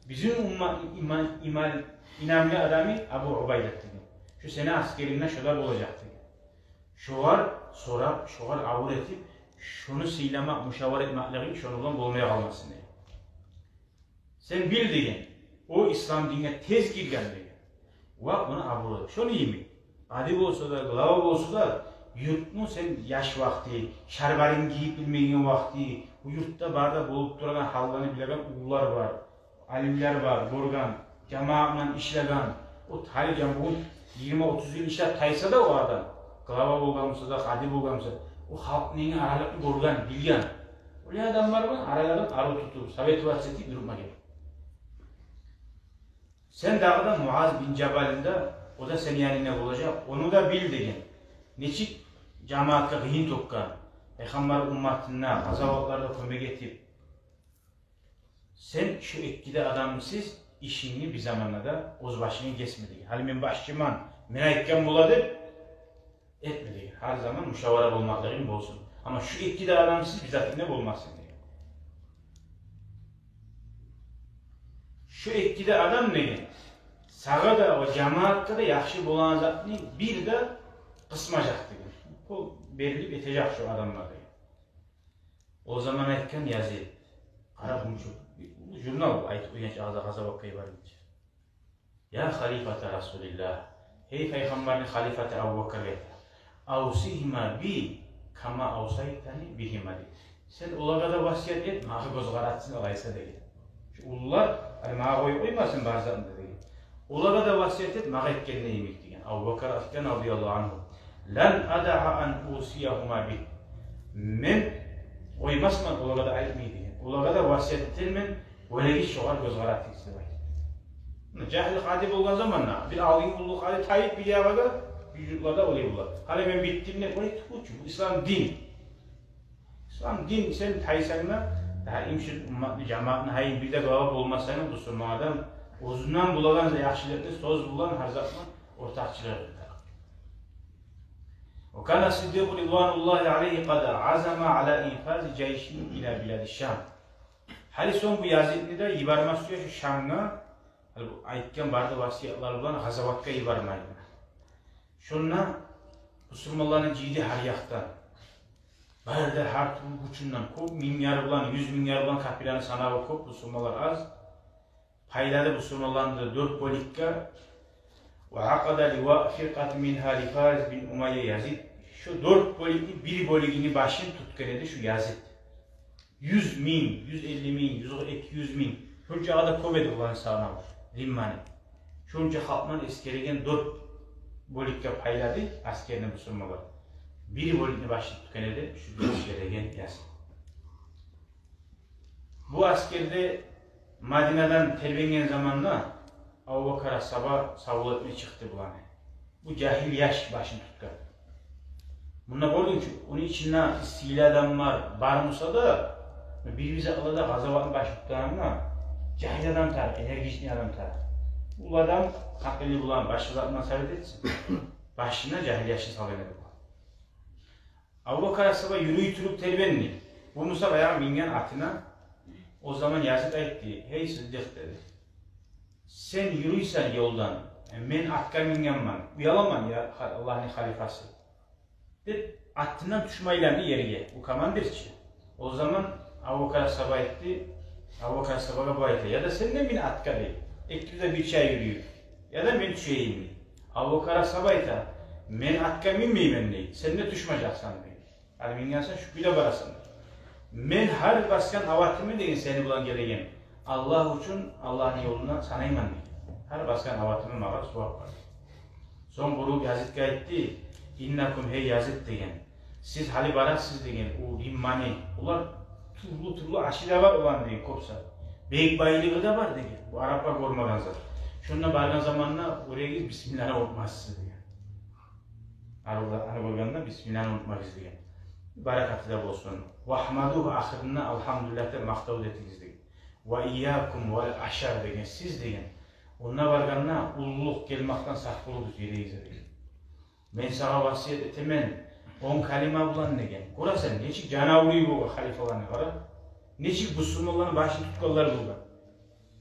Бизин умматны иман, иман, инамлы адамы Абу Убайда деген. Шо сени асгерингде шо да болажакъ деген. Шогъар сорап, шогъар абур этип, шону сыйламакъ, мушавара этмеклигинг шону булан болмай къалмасын деген. Сен бил деген, о ислам динге тез гирген деген. Ва ону абуру. Шону йимик, къади болса да, глава болса да, юртну сен яш вакъти, шарбарынг гийип билмеген вакъти, бу юртда бары да болуп турагъан гьалланы билеген уллулар бар, алимлер бар, гёрген, жамаат булан ишлеген. О тарих, яни бугюн йигирма-отуз йыл ишлеп тайса да о адам, глава болгъан буса да, къади болгъан буса, о халкъ булан аралыкъны гёрген, билген. Олай адамлар булан аралыгъын арив тутуп, советоваться этип юрюме герек. Сен дагъы да Муаз бин Жабалны да, о да сени янынгда болажакъ, ону да бил деген. Нечик жамаатгъа къыйын тёкген, пайхаммар умматына къазаватларда кёмек этип. Сен шу эки де адамсыз ишингни бир заманда да оьз башынга гесме деген. Гьали мен башчыман, мен айтгъан бола деп этме деген. Гьар заман мушавара болмакълыгъынг болсун. Амма шу эки де адамсыз бир затынг да болмасын деген. Шу эки де адам деген сагъа да, о жамаатгъа да яхшы болагъан затны бир де къысмажакъ деген. О берилип этежек шу адамлар деген. О заман айтгъан Язид, къара, бунчу журнал айтып къойгъан чагъы да, къазаватгъа йиберилгинче: «Я халифата Расулиллагь, гьей пайхаммарны халифаты Абубакар», — деп айта. «Авсигьима би кама авсайтани бигьима», — дей. «Сен олагъа да васият эт, магъа гёз къаратсын олайса», — деген. Шу уллулар, гьали, магъа къоюп къоймасын бар затны да деген. «Олагъа да васият эт, магъа этгенинг йимик», — деген. Абубакар айтгъан, радияллагьу ангьу: «Лан адаъа ан усиягьума бигь». «Мен къоймасман олагъа да айтмай, — деген. — Олагъа да васият этермен, оьлегиз шогъар гёз къаратыгъыз», — деп айтып. Муна жагьил къади болгъан заманда, бир алдынгы уллу къади тайып бир ягъагъа, бир юртларда олай бола. «Гьали мен битдим», — деп, олай тюгюл чю, бу ислам дин. Ислам дин, сен тайсанг да, даим шу умматны, жамаатны, гьайын, бир де глава болмасанг, бусурман адам оьзюнден болагъан яхшылыкъны сёз булан, гьар зат булан ортакъчылыкъ эте. Ва кана Сиддикъу ридвануллагьи алайгьи къад азама ала инфази жайшин ила билади Шам. Гьали сонг бу Язидни де йиберме сюе шу Шамгъа, гьали бу айтгъан бары да васиятлар булан къазаватгъа йиберме. Шонда бусурманланы жыйды гьар якъдан. Бары да гьар тюрлю гючюнден, кёп, минглер булан, юз минглер булан, капирлени санаву кёп, бусурманлар аз. Пайлады бусурманланы да дёрт бёлюкге. Ва акъада лива фиркъатин мингьа ли Фарис бин Умайя Язид. Шу дёрт бёлюкню бир бёлюгюню башын тутгъан эди шу Язид. Юз минг, юз элли минг, юз, эки юз минг. Шунчагъа да кёп эди буланы санаву, римлени. Шунча халкъны эсгереген дёрт бёлюкге пайлады аскерни бусурманлар. Бир бёлюкню башын тутгъан эди шу эсгереген Язид. Бу аскер де Мадинадан тербенген заманда Абубакар асгьаба савлу этме чыкъды буланы. Бу жагьил яш башын тутгъан. Мунда гёрдюнг чю, ону ичинде сыйлы адамлар бар буса да, бир-бир заманда къазаватны башын тутгъанда, жагьил адам тарыкъ, энергичный адам тарыкъ. Уллу адам гьакъылы булан, башгъа зат булан совет этсин. Башына жагьил яшны салгъан эди бу. Абубакар асгьаба юрюй туруп тербенди. Бу буса баягъы минген атына. О заман Язид айтды: «Гьей Сыддыкъ, — деди, — сен юрюйсен ёлдан, мен атгъа мингенмен, уяламан, я Аллагьны халифасы», — деп, атындан тюшмей айланды ерге. Бу командир чи. О заман Абубакар асгьаба айтды, Абубакар асгьабагъа бу айта: «Я да сен де мин атгъа, — дей, — экибиз де бирче юрюйюк. Я да мен тюшейим», — дей. Абубакар асгьаба айта: «Мен атгъа минмеймен, — дей, — сен де тюшмежексен, — дей. — Гьали мингенсен, шу кюйде барасан. Мен гьар басгъан абатымны, — деген, — сени булан гелеген, Аллагь учун, Аллагьны ёлуна санайман, — деген. — Гьар басгъан абатымны магъа сувап бар». Сонг буруп Язидге айтды: «Иннакум, гьей Язид, — деген, — сиз гьали барасыз, — деген, — о Римманы, олар тюрлю-тюрлю ашы да бар оланы, — деген, — кёп зат. Бек байлыгъы да бар, — деген, — бу араплар гёрмеген зат. Шонда баргъан заманда гёрегиз, бисмиллагьны унутмасыз, — деген. — Аны, аны гёргенде бисмиллагьны унутмагъыз, — деген. — Баракаты да болсун. Вагьмадугьу, ахырында алгьамдулиллагь деп макътав да этигиз, — деген. — Ва ийякум вал ашар, — деген, — сиз, — деген, — онда баргъанда уллулукъ гелмекден сакъ болугъуз, юрегигизге, — деген. — Мен сагъа васият этемен он калима булан, — деген. Гёресен, нечик жаны авруй болгъан халифаланы, къара. Нечик бусурманланы башын тутгъанлар болгъан.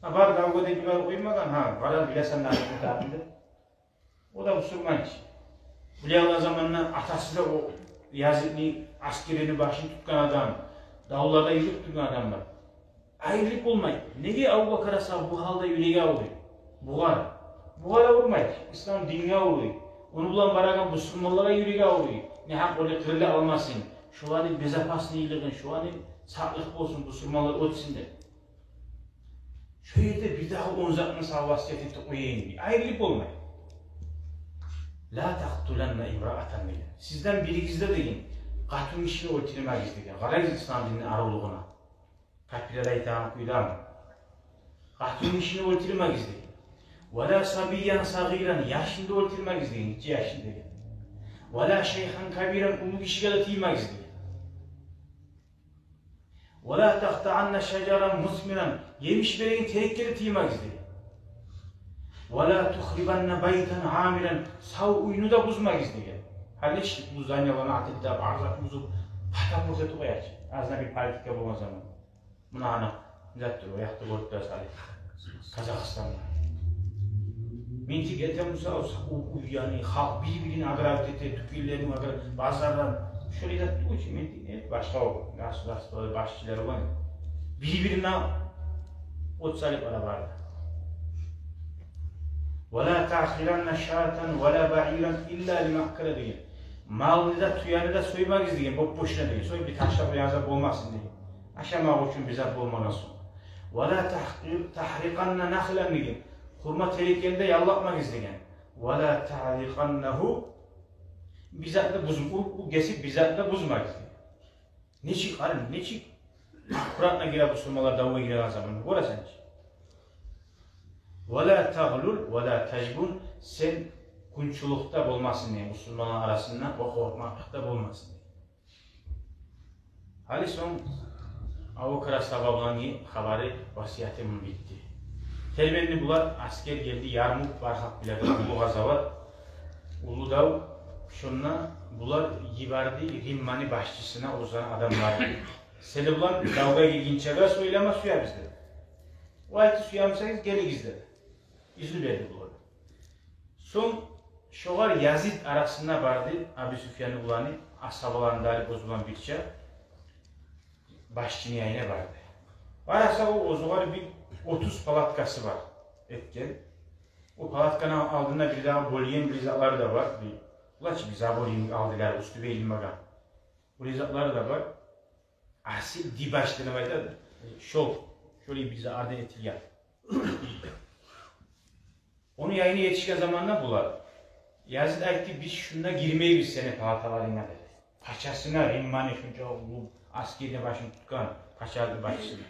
Гьа, бар давгъа деп йиберип къоймагъан, гьа, къара, билесен, не айтып атаман деп. О да бусурман чи. Булай алгъан заманда атасы да о Язидни, аскерини башын тутгъан адам, давларда юрюп тургъан адам бар. Айрылып болмай. Неге Абубакар асгьаба бу гьалда юреги авруй? Бугъар. Бугъар авурмай. Ислам динге авруй. Ону булан барагъан бусурманлагъа юреги авруй. Негьакъ олай къырыла алмасын. Шоланы безопасныйлыгъын, шоланы сакълыкъ болсун, бусурманлар оьтсюн деп. Шо ерде бир дагъы он затны сагъа васият этип къояйым, дей. Айрылып болмай. Ла такътуланна имраатан, деген. Сизден биригиз де, деген, къатын гишини оьлтюрмегиз, деген. Къарагъыз ислам динни арувлугъуна. Капирлер айтагъан кюйдеми? Къатын гишини оьлтюрмегиз, деген. Ва ла сабиян сагъиран, яшны да оьлтюрмегиз, деген, гиччи яшны, деген. Ва ла шайхан кабиран, уллу гишиге де тиймегиз, деген. Ва ла такътаанна шажаран мусмиран, емиш береген терекге де тиймегиз, деген. Ва ла тухрибанна байтан амиран, сав уьйню де бузмагъыз, деген. Гьали нечик бу зданияланы атып да, бар затны бузуп, пата-пут этип къоя чы. Азына бир политика болгъан заман. Муна ана, не зат тур, о якъда гёрюп турасыз гьали. Казахстанда. Митинг этген буса, о, о, о, яни, халкъ бир-бирин ограбить эте, тюкенлерин ограбить, базарлар. Шолай зат тюгюл чю митинг, э, башгъа о, государство башчылары бар. Бир-бирине от салып ала барды. Ва ла тахиранна шатан ва ла баиран илла лимаъкала, деген. Малны да, тюени де соймагъыз, деген, боп-бошуна, деген. Союп бир ташлап къоягъыз да болмасын, деген. Ашамакъ учун бир зат болмагъан сонг. Ва ла тахкъи-, тахрикъанна нахлан, деген. Хурма тереклени де яллатмагъыз, деген. Ва ла тагьрикъаннагьу, бир затны да бузм-, уруп, уруп гесип, бир затны да бузмагъыз, деген. Нечик, къара, нечик аккуратно гире бусурманлар давгъа гиреген заманда, гёресен чи. Ва ла тагълул ва ла тажбун, сен гюнчюлюкде болмасын, деген, бусурманлар арасында, ва къоркъмакълыкъда болмасын, деген. Гьали сонг Абубакар асгьаба булангъы хабары, васияты муну битди. Тербенди булар, аскер гелди, Ярмук, бархакъ билеген уллу къазават, уллу дав. Шонда булар йиберди Римманы башчысына оьзлени адамларын. Сени булан давгъа гиргинче бираз ойлама сюебиз деп. О айтды: «Сюе бусагъыз, гелигиз», — деди. Изну берди булар. Сонг шогъар Язид арасына барды, Абу Суфьянны уланы, асгьабаларын да алып оьзю булан бирче, башчыны янына барды. Бараса, о оьзюгер бир отуз палаткасы бар этген. О палатканы алдында бир дагъы бёлген бир затлар да бар. Бир, булачы бир забор йимик алдылар, уьстю бегилмеген. Бир затлар да бар. Асил дибаш деп айтады. Шёлк, шёлк бир затлардан этилген. Ону янына етишген заманда булар, Язид айтды: «Биз шунда гирмейбиз сени палаталарынга», — деди. Пачасына, Римманы шунча уллу аскерини башын тутгъан пачаны башчысына.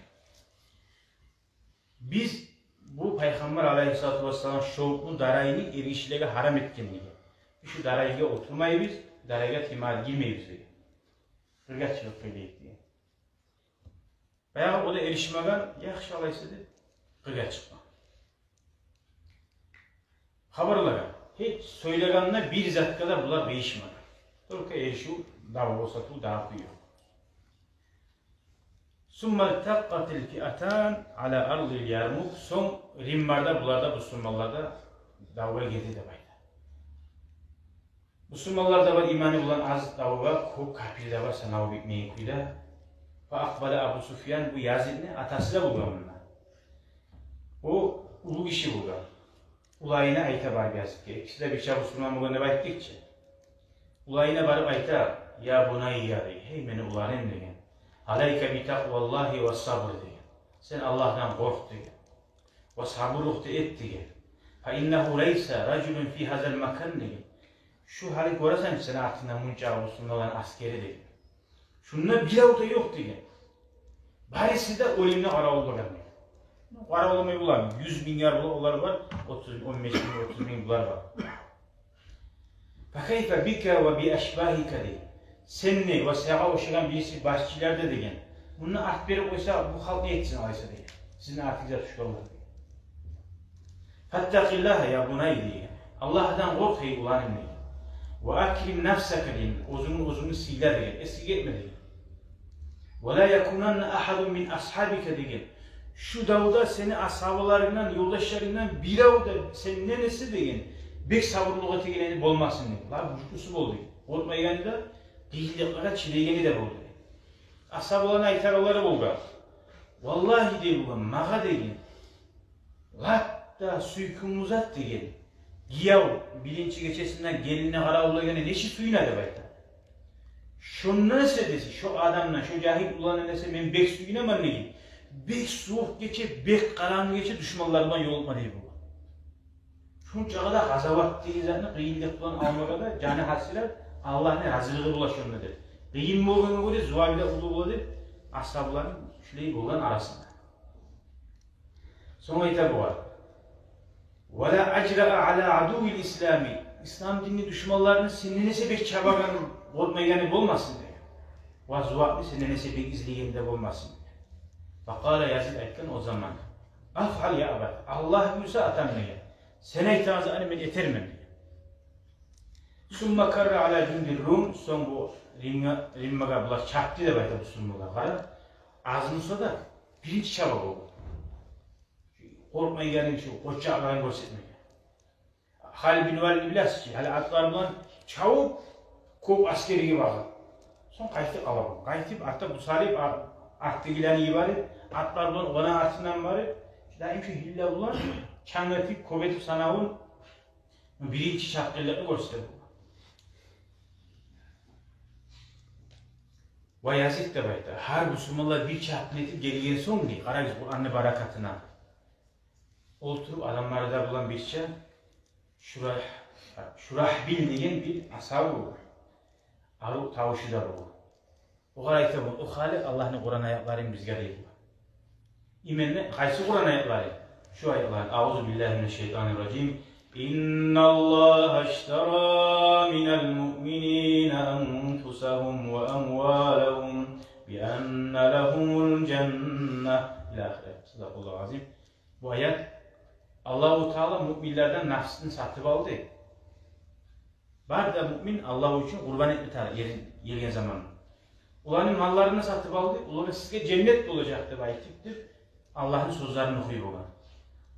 «Биз бу Пайхаммар алайгьиссалату вассалам шёлкню, дарайны эргишилеге гьарам этген, — деген. — Биз шу дарайгъа олтурмайбыз, дарайгъа тиймей гирмейбиз», — деген. «Къыргъа чыгъып гелейик», — деген. Баягъы о да эришмеген, «Яхшы, алайса», — деп, къыргъа чыкъгъан. Хабарлагъан. Гьеч сёйлегенде бир затгъа да булар къыйышмагъан. Только эришив, дав болса тюгюл, дагъы кюй ёкъ. Сумма илтакъатил фиатани аля ардил Ярмук. Сонг Римлилер де, булар да, бусурманлар да давгъа гирди деп айта. Бусурманлар да бар иманы булан аз давгъа, кёп капирлер де бар, санаву битмейген кюйде. Фа акъбала Абу Суфьян, бу Язидни атасы да болгъан мунда. О уллу гиши болгъан. Уланына айта барып Язидге. Экиси де бирче бусурман болгъан деп айтдыкъ чы. Уланына барып айта: «Я бунайя», — дей, — «гьей мени уланым», — деген. «Алайка би такъваллагьи ва сабр», — деген. «Сен Аллагьдан къоркъ», — деген. «Ва сабурлукъ да эт», — деген. «Фа иннагьу лайса ражулун фи гьазал макан», — деген. «Шу гьалны гёресен чи сени артынгда мунча бусурманланы асгери», — деген. «Шунда бирев де ёкъ», — деген. «Барысы да оьлюмню къаравуллап тургъан», — деген. Къаравулламай боламы? Юз минг яр бола, олар бар, отуз, он беш минг, отуз минг булар бар. «Фа кайфа бика ва би ашбагьика», — деген. «Сен де ва сагъа ошагъан бириси башчылар да», — деген. «Мунда арт берип къойса, бу халкъ не этсин алайса», — деген. «Сизин артыгъызда тюшгенлер», — деген. «Фаттакъиллагьа я бунай», — деген. «Аллагьдан къоркъ, гьей уланым», — деген. «Ва акрим нафсака», — деген. «Оьзюнгню, оьзюнгню сыйла», — деген. «Эсгик этме», — деген. «Ва ла якунанна агьадун мин асгьабика», — деген. «Шу давда сени асгьабаларынгдан, ёлдашларынгдан бирев де сенден эсе, — деген, — бек сабурлукъ этегени болмасын», — деген. Ла гючлюсю бол, — деген. Къоркъмайгъаны да, къыйынлыкълагъа чыдайгъаны да бол, — деген. Асгьабаланы айтагъанлары болгъан: «Валлагьи, — дей болгъан, — магъа, — деген, — лап да сюйкюмлю зат, — деген, — гияв биринчи гечесинде гелинни къаравуллагъангъа нечик сююне», — деп айта. «Шондан эсе, — дей, — шо адамдан, шо жагьил уландан эсе мен бек сююнемен, — деген, — бек сувукъ гече, бек къарангы гече душманларымдан ёлукъма», — дей болгъан. Шунчагъа да къазават деген затны къыйынлыкъ булан алмагъа да жаны гьасират, Аллагьны разилиги бола шонда деп. Къыйын болгъангъа гёре зувабы да уллу бола деп, асгьабаланы шулай болгъан арасында. Сонг айта бугъар: «Ва ла ажраа аля адуввил ислами». Ислам динни душманларына сенден эсе бек чабагъан, къоркъмайгъаны болмасын, — деген. — Ва зувапны сенден эсе бек излейгени де болмасын, — деген. Факъала, Язид айтгъан о заман: «Афъал я абат, Аллагь буюрса, атам, — деген, — сен айтагъан затны мен этермен», — деген. «Сумма карра аля жунди ррум». Сонг бу Римге, Римге булар чапды деп айта бусурманлар. Къара, аз буса да, биринчи чаба болгъан. Къоркъмайгъанын, шу къоччакълыгъын гёрсетмеге. Халид бин Валид, билесиз чи, гьали атлар булан чабып, кёп асгерге багъып. Сонг къайтып къала бу. Къайтып, артда бусалып, ар-, артдагъыланы йиберип, атлар булан огъар артындан барып, даим шу гьилла булан чанг этип, кёп этип санавун, биринчи чапгъынлыкъны гёрсете бу. Ва Язид деп айта, гьар бусурманлар бир чапгъын этип гелген сонг, дей, къарагъыз Къуранны баракатына. Олтуруп, адамлары да булан бирче Шурагь-, Шурагьбил деген бир асгьабы болгъан. Арив тавушу да болгъан. Огъар айта болгъан: «Охали Аллагьны Къуран аятларын бизге», — дей болгъан. Именно къайсы Къуран аятлары? Шу аятлар: «Аузу биллагьи минаш шайтанир ражим. Инналлагьа иштара минал муъминина анфусагьум ва амвалагьум би анна лагьумул жанна». Иля ахири. Садакъаллагьул азим. Бу аят: Аллагьу Таала муъминлерден нафсын сатып алды. Бары да муъмин Аллагь учун къурбан этме тар-, ер-, ерген заман. Оланы малларын сатып алды, олар сизге женнет болажакъ деп айтып, деп Аллагьны сёзлерин охуй болгъан.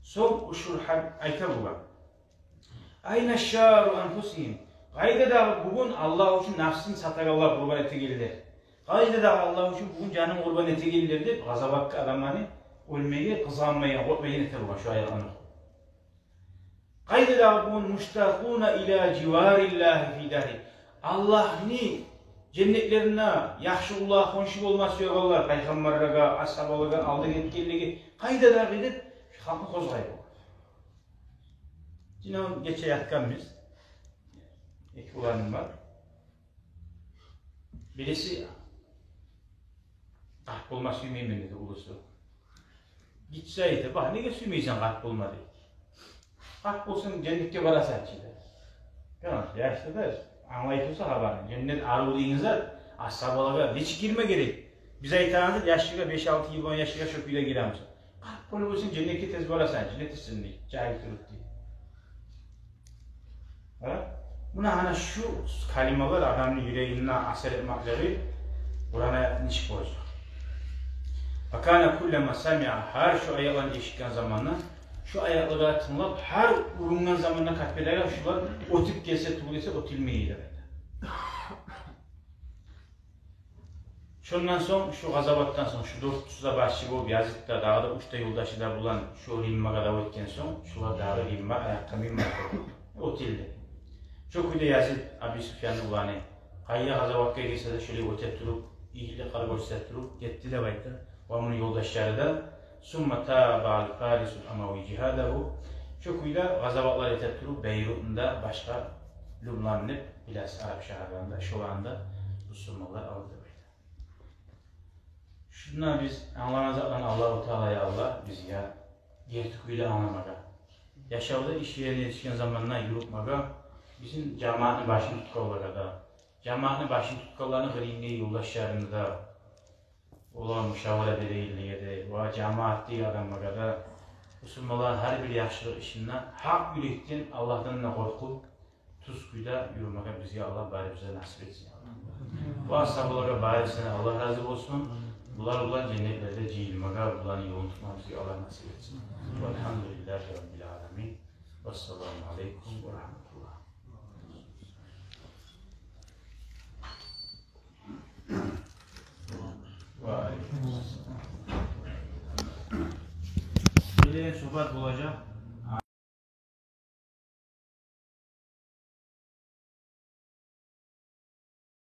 Сонг Шурагьбил айта болгъан: «Айна шарру анфусигьим? Къайда дагъы бугюн Аллагь учун нафсын сатагъанлар, къурбан этегенлер? Къайда дагъы Аллагь учун бугюн жанын къурбан этегенлер?» — деп, къазаватгъа адамланы оьлмеге къызгъанмайгъан, къоркъмайгъан эте болгъан шу аятланы охуп. «Къайда дагъы бугюн муштакъуна иля живариллагьи фи дари? Аллагьны женнетлерине яхшы къуллагъа хоншу болма сюегенлер, пайхаммарлагъа, асгьабалагъа, алда гетгенлеге къайда дагъы?» — деп, халкъны къозгъай болгъан. Жана гече ятгъанбыз. Эки уланым бар. Бириси къарт болма сюймеймен деди, уллусу. Гиччи айта: «Бакъ, неге сюймейсен къарт болма?» — дей. «Къарт болсанг, женнетге барасан чы», — дей. Яшлар да англай турса хабарын. Женнет арив деген зат, асгьабалагъа нечик гирме герек? Биз айтабыз, яшлыгъа, беш-алты йыл болгъан яшлыгъа шо кюйде гиребиз. Къарт болуп оьлсенг, женнетге тез барасан, женнет этсин дей, жагьил туруп дей. Гьа? Муна гьана шу калималар адамны юрегинде асар этмеклиги Къуран аятны иши болажакъ. Ва кана куллама самиа, гьар шу аятланы эшитген заманда, шу аятлагъа тынглап, гьар урунгъан заманда капелеге шулар оьтюп гелсе, тюгюл эсе, оьтюлмей эди. Шондан сонг, шу къазаватдан сонг, шу дёртюсю де башчы болуп, Язид де, дагъы да уьч де ёлдашы да булан шу Риммагъа дав этген сонг, шулар дагъы Римма аякъгъа минмей, оьтюлдю. Шо кюйде Язид Аби Суфьянны уланы къайда къазаватгъа гетсе де, шолай оьте туруп, игитлик гёрсете туруп гетди деп айта. Ва муну ёлдашлары да. Сумма табаал Фарисул Амави жигьадагьу. Шо кюйде къазаватлар эте туруп, Бейрутну да, башгъа Лубнан деп билесиз, арап шагьарларында, шоланы да бусурманлар алды деп айта. Шунда биз англагъан затланы Аллагьу Таала, я Аллагь, бизге герти кюйде англамагъа, яшавда, иш еринде етишген заманда юрютмеге, бизин жамаатны башын тутгъанлагъа да, жамаатны башын тутгъанланы къырыйындагъы ёлдашларына да, олагъа мушавара берегенлеге де, ва жамаатдагъы адамлагъа да, бусурманлар гьар бир яхшылыкъ ишинде гьакъ юрекден Аллагьдан да къоркъуп, тюз кюйде юрюмеге бизге Аллагь барыбызгъа насип этсин. Ва асгьабалагъа барыбызгъа Аллагь рази болсун. Булар булан женнетлерде жыйылмагъа, буланы ёлун тутмагъа бизге Аллагь насип этсин. Валгьамдулиллагьи раббил аламин. Вассаламу алейкум ва рагьматуллагь. Ва алейкум ассалам. Гелеген сухбат болажакъ.